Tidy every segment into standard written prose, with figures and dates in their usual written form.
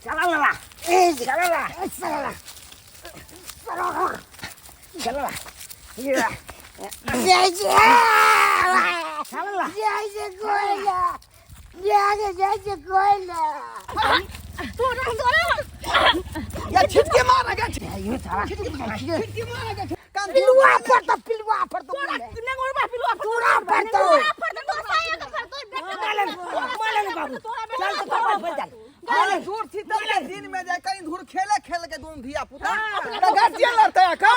चला लला चला ला चला चला ला चला ला या छिटके मार गे। यो चला। छिटके मार गे कान। पिलुआ पर तो, पिलुआ पर तो। तोरा नेंगोरबा पिलुआ पर। तोरा पर तो। तोरा पर तो, तोरा साया के पर तोर बेटा। मालन मालन बाबू, चल तो पापा पर चल। अरे धूर छिटल के दिन में जाय कहीं धूर खेले खेल के दोनों धिया पुता त गार्जियन लड़ते है का।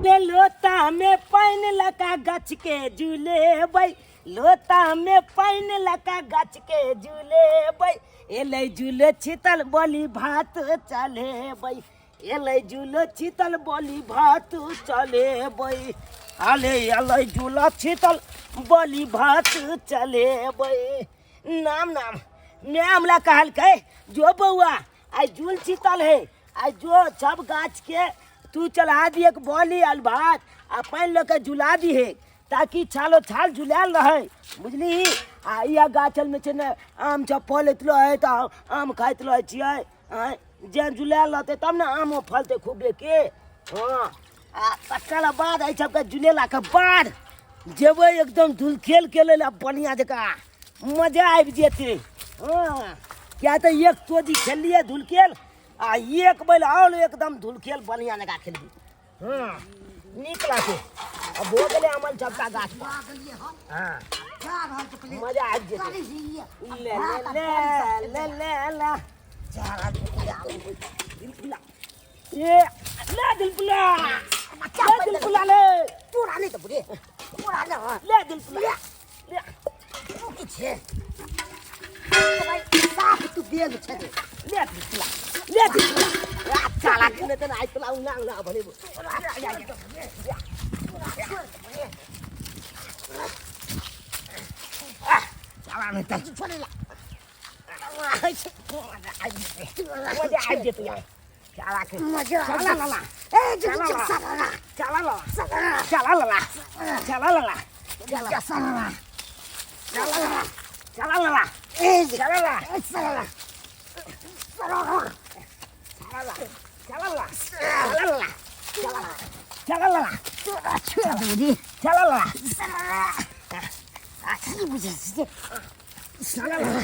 ले लोता में पानि लगा गाछ के झुलेबै, लोता में पानि लगा गाछ के झुलेबै, एलै झूले छितल बोली भात चलेबै, एलै झूले छितल बोली भात चलेबै, आले एलै झूला छितल बोली भात चलेबै। नाम नाम मैं हमरा कहलकै जो बौआ आइ झूल छितल है, आइ जो सब गाछ के तू चढ़ा दिए बोली आल भात आ पानि लऽ के झुला दिहे ताकि छालो छाल झुलायल रहै, बुझली? आ इएह गाछलमे छै ने आम सब फलैत रहै तऽ आम खाइत रहै छियै। आँय जे झुलायल रहतै तब ने आमो फलतै खूबे के। हँ, आ तकर बाद एहि सबके झुलेलाके बाद जेबै एकदम धुलखेल खेलै लए, बढ़िआँ जकाँ मजा आबि जेतै। हँ, किया तऽ एक चोजी खेललियै धुलखेल आ एक बेर आओर एकदम धुलखेल बढ़िआँ जकाँ खेलबै। हँ, नीक लागतै। अब हो गेलै अमल सबटा गाछ पर। हँ, मजा आबि जेतै। ले ले ले ले ले ले ये ले दिलपुला, ले दिलपुला, ले। तोरा नहि तऽ बुझे तोरा ने। ले दिलपुला ले। तू की छे भाई? साफ तू बेग छे। ले दिलपुला, ले दिलपुला। आ चाला किने त आइ तला उना उना भने। चाला नहि त छोड़े ला। मजा आबि जेतै यार चाला के। मजा। चला लला। ए चला चला। चला लला, चला लला, चला लला, चला चला। चला लला, चला लला। ए चला ला। चला चला। चला चला लला, चला लला, चला लला। तोरा छोड़ दे। चला लला। आ की बुझे छै? चला लला,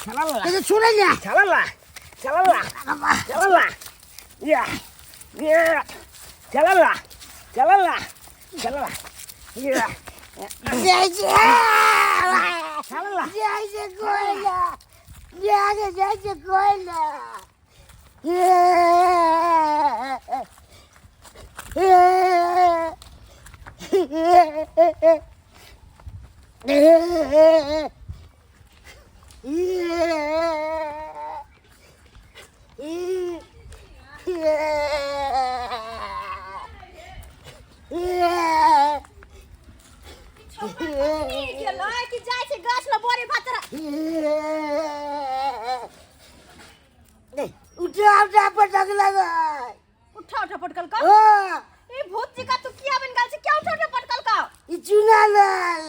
चला लला। ए छोड़े ले। चला ला, चला ला, चला ला, या या, चला ला, चला ला, चला ला, या। जय जय। चला ला। जय जय कोयला, जय जय जय कोयला। गेलै कि जाइ छै गाछ लग बोरी भात तोरा। उठा उठा पटक लगा। उठा उठा पटकल का? हाँ। ए भूत जी का तू किया बन गेल छै? क्या उठा उठा पटकल का? ई चुना लाल।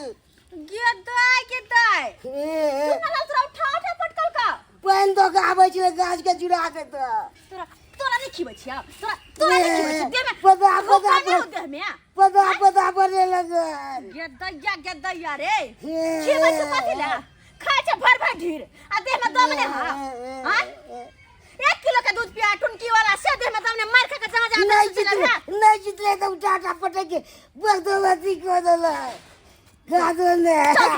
गे दाय, गे दाय, चुना लाल तोरा उठा उठा पटकल का? पानि दऽ के आबै छै गाछ के जुड़ा के तऽ। तोरा तोरा नहीं खिबै छियै, तोरा तोरा नहीं खिबै छियै देह में। पदा पदा। रोका नहीं हो देह में। पदा पदा पड़े लगल। गे दैया, गे दैया रे, खिबै छै कथी ले? खाइ छै भर भर ढीर आ देह में दम ने। हां हां, 1 किलो के दूध पिया टुनकी वाला से देह में दम ने, मार खा के जहां जहां नहीं सुते जितले लगा। नहीं जितले तऽ उठा उठा पटक के बदौलती कऽ देलक गादो ने। चल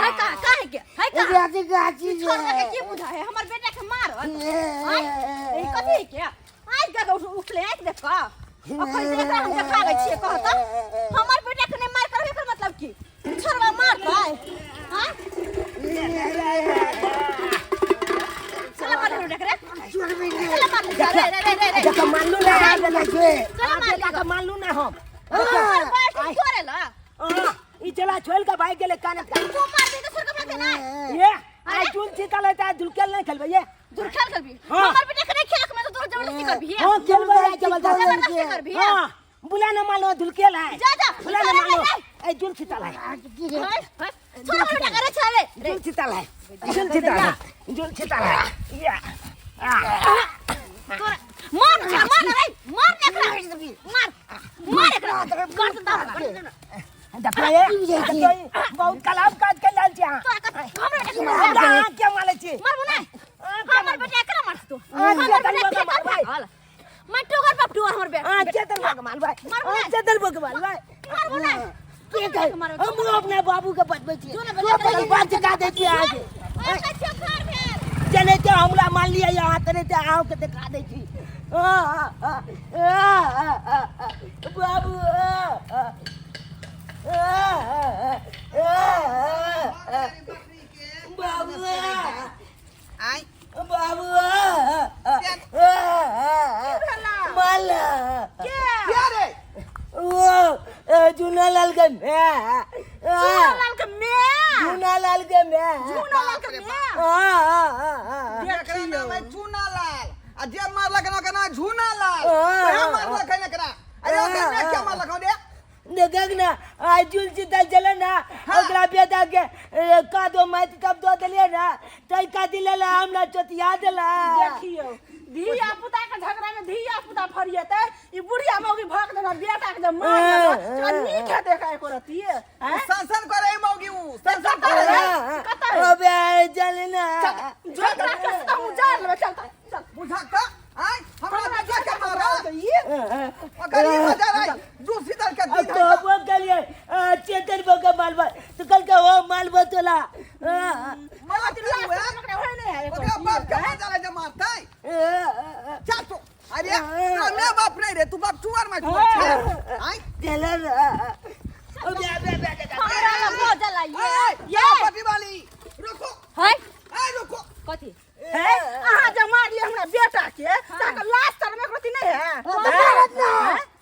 है का काहे के है का? गाछी गाछी। छोड़ के की बुझा है हमर बेटा के मारत? आय ई कथी के आइ के उठले? आइ देख अखन से एकरा हम देखाबै छियै। कहत हमर बेटा के नहि मार करबै, एकर मतलब की छोड़वा मारतै? हां, चल मार रे रे, चल मार रे रे रे रे। देख मानलू ना। चल मार। बेटा के मानलू ना हम। हमर बाल्टी तोड़े ला। हाँ, ई चला छोड़ के भाग गेलै कानत का। तू मार दे तो छोड़ के भागे ना। ये आई चुन सीता लेता है, दुलकेल नहीं खेलबै ये। दूर खेल करबी? हाँ। हमर बेटा के नहीं खेलक में तो तोर जबरदस्ती करबी? हाँ, खेलबै आई जबरदस्ती। जबरदस्ती करबी? हाँ, बुला ना मानो दुलकेल है। जा जा। बुला ना मानो ए जुल सीता है। छोड़ बेटा करे छले रे। छितल है, जुल छितल है, जुल छितल है। या तोरा मार एकरा, मार रे, मार ने एकरा, मार मार एकरा, कर दे दाब कर दे। देखो ये, देखो ये, बहुत कलाम काज कर लाल छी अहाँ। तोरा कथी हमरा बेटा के मारबो? अहाँ क्या मारै छी? मारबो नै, हमर बेटा एकरा मारत तू? अहाँ हमर चेतन बेटा बके फेकल मारबै। फेकल मैं टोगर बाप टोगर हमर बेटा। अहाँ चेतन बके मारबै। मारबो अहाँ नै। चेतन बके मारबै। मारबो नै। के कहै? हम अपना बाबू के बचबै छी। जो ने बचा अपन बात चुका दै छी अहाँके। ओए कछो घर भेल। जेनाहिते हमरा मारलियै अहाँ तेनाहिते अहूँके देखा दै छी। आ, आ, आ, आ, आ, आ, बाबू आ, आ, आ, आ, आ, आ, बाबू आ, आय बाबू आ, आ, आ, आ, माला के क्या रे? ओ जूनालाल के my. Chunalal के my. Chunalal के my. Chunalal के my. आ, आ, आ, आ, एकरा नाम है चूनालाल आ जे मारलक ना ओकर नाम है झूनालाल। हाँ, ओहे हाँ, मारलक है एकरा। अरे ओकर my क्या मारलक हौ रे? देखक ना आ जुल सीतल छलै ना, ओकरा बेटा के कादो माटि तब दऽ देलियै ना, तै कादी लेला हमरा चोतिया देला। देखियौ, धिया पुता के झगड़ा में धिया पुता फरियेतै, ई बुढ़िया मौगी भक देना बेटा के जे मार देलक, से ओकरा नीक हेतै एकरा एको रत्ती? आँय? संसन करे है मौगी उ, संसन कतऽ करे है। है? कतऽ है? अबे चल ना। झगड़ा के से तऽ हम उजाड़ लेबै। चल तऽ चल। बुझा का आय हमरा बेटा के मारल ई ओकर ई मजा रे जू सीतल के दिन है। तो वो कलिए चेतन बो के मालवा तो कल के वो मालवा तोला। मारत लाश उ है। ओकरा होय नहि है एको ओकरा रत्ती। बाप के मजा रे जे मारतै। चल तू। अरे तोरा मैं बाप नहीं रे, तू बाप चुआर में चुआर छे। आय चल ना। अबे अबे अबे अबे। हमरा लग हो जला ये। ए ये पटी वाली रुको। है ए रुको। कथी? है अहाँ जे मारलियै हमरा बेटा के, तहके लाश तर में एको रत्ती नहि है?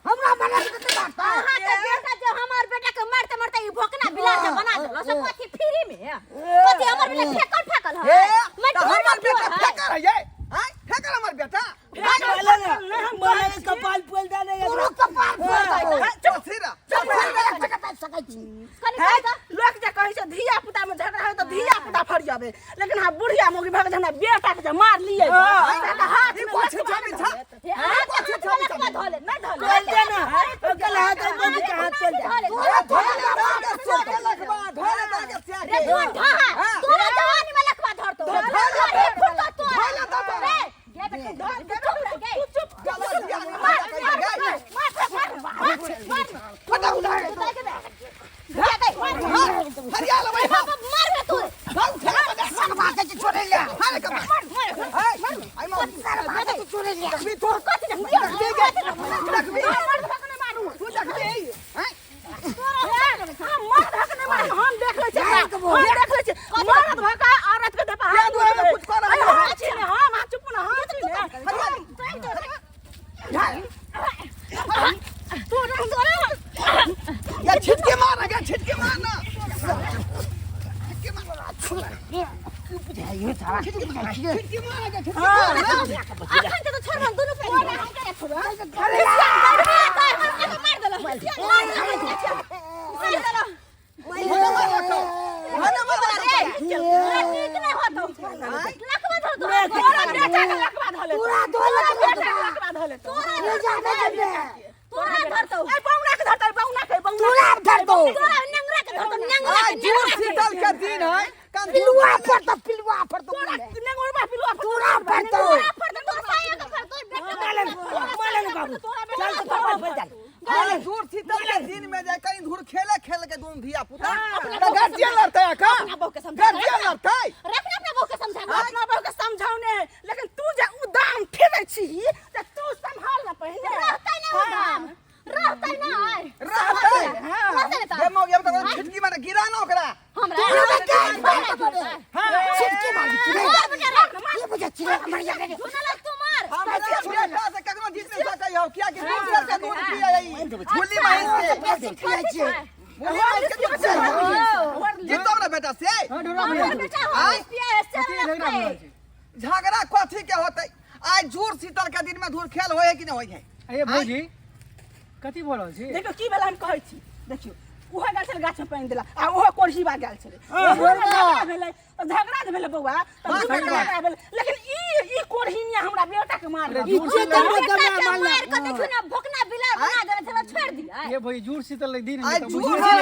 हमरा मना के तऽ मारता। अहाँ के बेटा जे हमर बेटा के मारते मारते ई भोकना बिलार जे बना देलक से कथी फ्री में? कथी हमर बेटा फेकल फेकल है? ए मैं त टोगर हमर बाप बेटा टोगर है। फेकर है ये। आय फेकर हमर बेटा। माला ना, माला के कपाल फोल दे ने। तोरो कपार फोड़ देतौ। चल सीधा चल सीधा। सकै सकै छी। कनी है कह दऽ। लोक जे कहै छै धिया पुता में झगड़ा होय तऽ धिया पुता फरियाबे, लेकिन अहाँ बुढ़िया मौगी भग जे हमरा बेटा के जे मारलियै तऽ हाथ ई में कोछि लकवा छाबी धऽ छा। लेत। हे, अहाँ के हाथ में लकवा धऽ लेत। नहि धऽ खोल लेत। दे ना, ओकर हाथ में बंद के हाथ खोल दे। तोरा धोले दागे से के लखबा, धोले दागे से रे के। तू ढहा, हाँ। तोरा जवानी में लकवा धरतौ। धर ले, अरे फुटतो तोरा। धर ले, धर ले। रे, गे बेटा, धर, चुप रह, गे। चुप। चलो दिया नहीं मार, मजा मार, कहीं गए। मार, मार, मार, मार, मार। फटा उठा तू ताके दे। गे, गे, मार, मार। हरिया ले भाई। बाप, मार बे तू। भाग उठा बजा। सरवा के छोड़े ले। हारे कपा। मार, ए आई मौगी। सरवा के छोड़े ले। देखबी तू। कथी देखबी? देखबी देखबी। मार धक नहि मारू। तू देखबी हैं? हम मर्द हक नहि मारू, हम देख लै छियै एकरा। हम देख लै छियै। मर्द भऽ कऽ औरत के देह पर हाथ क्या दुआरे में उठबै। कुछ कऽ रहल अरे है? हम छी ने, हम, अहाँ चुप ने, हम छी ने। तू तोरा या छिटके मार ना, छिटके मार ना। छिटके मार। बुझाइयो साला। छिटके मार ना, छिटके मार ना। अखन तऽ छोड़ब दुनू पैर। हम केना छोड़बै? अरे मार देलक। मार देलक। मार देलक। ओने मार रखो। ओने मार रे, रखो। तोरा नीक नहि होतौ। लकवा धरतौ। तोरा बेटा के लकवा धऽ लेतौ। पूरा धोले तोरा बेटा के लकवा धऽ लेतौ। ले जा दे दे। तोरा धरतौ। ए बौना के धरतौ, बौना के, बौना तोरा धरतौ। तोरा नंगरा के धरतौ, नंगरा आय के, जूर नंगरा के। शीतल के दिन है। कम पिलुआ पर तो, पिलुआ पर तो। तोरा नंगोरबा पिलुआ पर तोरा पर तो। तोरा फरतौ, तोरा साया के फरतौ, बेटा के मालन मालन बाबू, चल तो कपाल फोड़ दे। अरे जूर शीतल के दिन में जाए कहीं धूर खेले खेल के दोनों धिया पुता त गार्जियन लड़तै का? अपना बहू के समझा। गार्जियन लड़तै। रख ना अपना बहू के समझा। अपना बहू के समझाउने है, लेकिन तू जे उदाम फिरै छी तऽ तू सम्हाल ना पहिने। रहतै ना उदाम, रहतै ना आइ। रहतै। रहतै ना ये तऽ। मौगी अब तक छिटकी मारे गिरा ना ओकरा। हमरा छिटकी मारी छिरे। मार बेटा रे, मार। ये बुझा छिरे मर जा रे। झुनला तू मार। हमरा बेटा से कखनो जीत नहीं सकै हो, किया कि दूसर के दूध पिए आई भूली महेश के। बेसी पिए छियै। भूली महेश के दूध पिए। जीतो हमरा बेटा से। हमर बेटा हो पिया है से रखतै। झगड़ा कथी के होतै? आइ जूर शीतल के दिन में धूर खेल होय है कि नहीं होय है? अरे भौजी, कथी भऽ रहल छी? देखियौ की भेल, हम कहै छी। देखियौ उहो गेल छलै गाछ में पानि देला आ ओहो कोरहीबा गेल छलै। झगड़ा भेलै तऽ झगड़ा जे भेलै बौआ, तऽ दुनू के झगड़ा भेलै, लेकिन ई ई कोरहिनिया हमरा बेटा के मारलक। ई चेतन बेटा के के मारलक। मार के देखियौ ने, भोकना बिलार बना देने छलै, छोड़ि दियै। ये भाई जुड़ शीतल दिन आइ झूठ से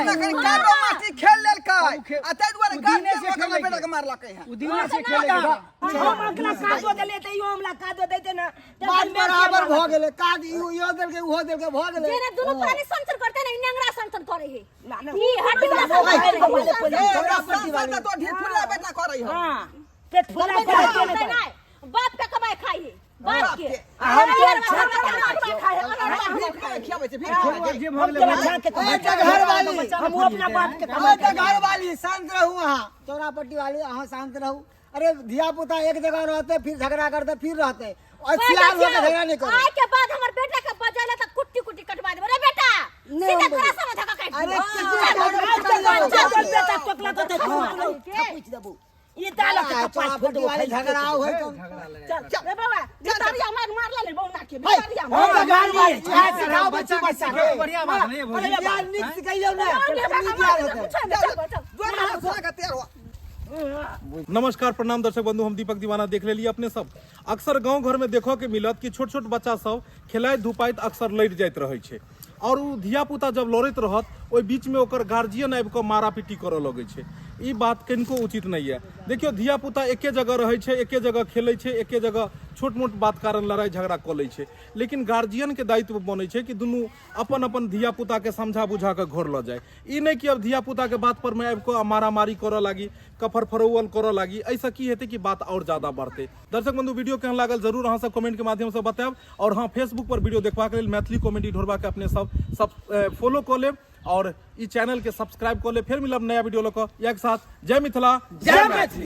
कनि कादो माटी खेल लेलकै आ ताहि दुआरे दिने गाछ से में खेलै बेटा के मारलकै हँ। उ दिने से खेले के। हम अगला कादो देले तऽ इहो हमरा कादो दैते ने। बात बराबर भऽ गेलै, काज इहो इहो देलकै, उहो देलकै, भऽ गेलै। जेना दुनू प्राणी संचर करते ने, ई नेंगरा संचर करे है। ना, ना। ई हड्डी वाला संचर करे है। ए, एकरा संसद तऽ तो ढीठ फुल्ला बेटा करै हौ। हाँ, पेट फुला करते के नहीं, बाप के कमाई खाई है, बाप के। आ हम अरे, तोरा छाप के अरे, खाइ छियौ। भीख मांगे खियाबै छै, भीख मांगे। जे हम भऽ गेलै तोरा छाप के ए, कमाइ डगहर वाली। हम अपना बाप के कमाइ ए, डगहर वाली, शांत रहू अहाँ। चौरापट्टी वाली, अहाँ शांत रहू। अरे धिया पुता एक जगह रहते, फिर झगड़ा करते, फिर रहते और सियार होके झगड़ा नहीं करो। आय के बाद हमर बेटा के बजाला त कुट्टी कुट्टी कटवा देबे रे बेटा। नहीं, सीधा हम तोरा बजे। सब धक्का काट अरे देबो। किसी चल, झगड़ा चल, नहीं चल, होगा। चल, बेटा टोकला तो थपूछ देबू, ई दाल के कपार फोड़ चौरापट्टी देबू। वाली झगड़ा होय तो चल चल रे बाबा, भितरिया मार मारला ले बौना के भितरिया हम मार। तो घर वाली इएह सिखाओ बच्ची बच्चा के। बढ़िया बात नहीं भौजी। अरे नीक सिखैयौ ने, नीक याद हेतै। चल चल। जोर हाथ सुना के तैयार हुआ। नमस्कार, प्रणाम दर्शक बंधु, हम दीपक दीवाना। देख लेलिए अपने सब, अक्सर गांव घर में देखो के मिलत कि छोट छोट बच्चा सब खेलाइत धुपाइत अक्सर लड़ि जाइत रहै छै, और उ धिया पुता जब लड़ैत रहत, ओहि बीच में ओकर गार्जियन आबि कऽ मारापीटी करऽ लगै छै। ई बात कनिको उचित नहि यऽ। देखियौ, धिया पुता एके जगह रहै छै, एके जगह खेलै छै, एके जगह छोट मोट बात कारण लड़ाइ झगड़ा कऽ लै छै, लेकिन गार्जियनके दायित्व बनै छै कि दुनू अपन अपन धिया पुताके समझा बुझा कऽ घर लऽ जाय। ई नहि कि अब धिया पुताके बात पर में आबि कऽ मारामारी करऽ लागी, कफर फरौअल करऽ लागी। एहिसँ की हेतै कि बात आओर ज्यादा बढ़तै। दर्शक बंधु, वीडियो केहन लागल जरूर अहाँ सब कमेंट के माध्यम से बतायब, और हाँ, फेसबुक पर वीडियो देखबाक लेल मैथिली कॉमेडी ढोरबा के अपने सब सब फॉलो कऽ लेब और ई चैनल के सब्सक्राइब कऽ लेब। फेर मिलब नया वीडियो लऽ कऽ एक साथ। जय मिथिला, जय मैथिली।